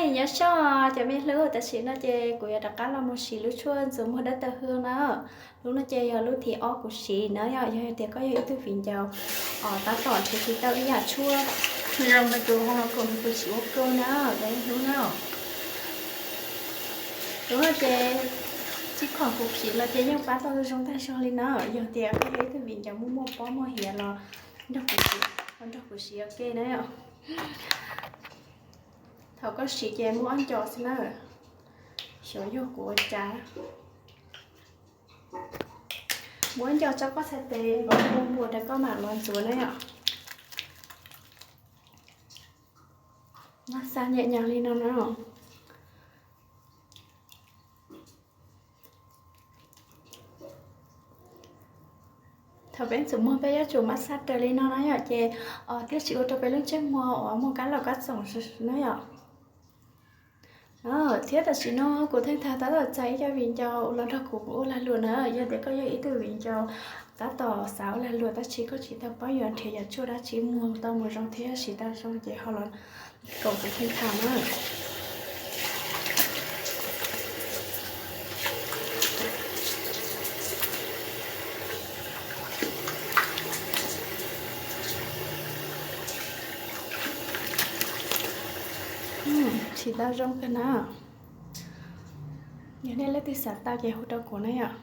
Nyob zoo cov me hlub, tam sim no ces kuv yuav rov qab los mus siv lub tshuaj ntxuav muag dawb taw hwj na. Lub no ces yog lub thib ob kuv siv na yom. Yog tias koj yog ib tug viv ncaus tab tom nrhiav tsis tau ib yam tshuaj zoo rau tus ho los koom kuv siv ua ke na, cov me hlub na. Lub no ces txij khoom kuv siv los ces yeej pab tau zoo tag zog li na. Yog tias koj yog ib tug viv ncaus muaj muaj pob muaj hiav los nrog kuv siv, los nrog kuv siv ua ke na yom. Thaum koj siv ces muab ob nco xwb na, xyov yog kuv ua cas. Muab ob nco tso koj txhais tes los ua npuas rau koj mam los ntxuav na yom. Mab xaj nyem nyem li no na. Thaum peb ntxuav muag peb yuav tsum mab xaj raws li no na yom, ces thiaj tsis ua rau peb lub ntsej muag uas muaj kab laus kab txoom na yom. Thiab tam sim no kuv theej thav tab tom txais ib co viv ncaus los nrog kuv ua lag luam na. Yog tias koj yog ib tug viv ncaus tab tom xav ua lag luam tab sis koj tsis tau paub yuav nrhiav yam tshuaj dab tsi muag tau mus zoo thiab siv tau zoo ces ho los koom kuv theej thav na. Siv tau zoo kawg na. Yog nej leej twg xav tau ces hu rau kuv na yom.